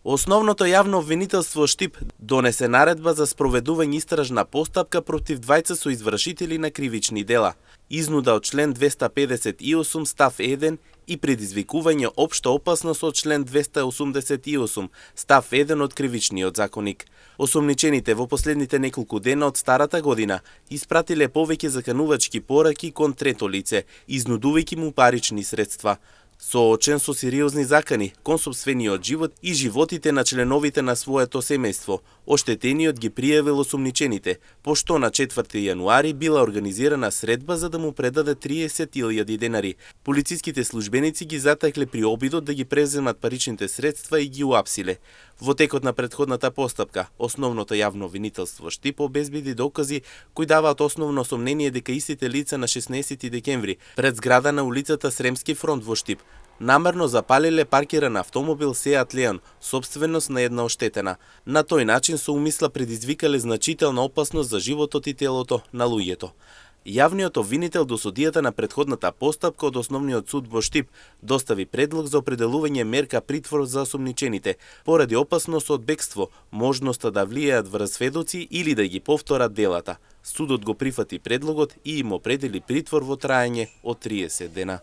Основното јавно обвинителство Штип донесе наредба за спроведување истражна постапка против двајца со извршители на кривични дела, изнуда од член 258 став 1 и предизвикување општа опасност од член 288 став 1 од кривичниот законник. Осомничените во последните неколку дена од старата година испратиле повеќе заканувачки пораки кон трето лице, изнудувајќи му парични средства. Соочен со сериозни закани кон сопствениот живот и животите на членовите на своето семејство, оштетениот ги пријавил осумничените, пошто на 4 јануари била организирана средба за да му предаде 30.000 денари. Полициските службеници ги затекле при обидот да ги преземат паричните средства и ги уапсиле. Во текот на претходната постапка, основното јавно обвинителство Штип обезбеди докази кои даваат основно сомнение дека истите лица на 16 декември пред зграда на улицата Сремски фронт во Штип намерно запалиле паркиран автомобил Сеат Леон, собственост на една оштетена. На тој начин со умисла предизвикале значителна опасност за животот и телото на луѓето. Јавниот обвинител до судијата на претходната постапка од Основниот суд во Штип достави предлог за определување мерка притвор за осумничените, поради опасност од бегство, можноста да влијаат врз сведоци или да ги повторат делата. Судот го прифати предлогот и им определи притвор во траење од 30 дена.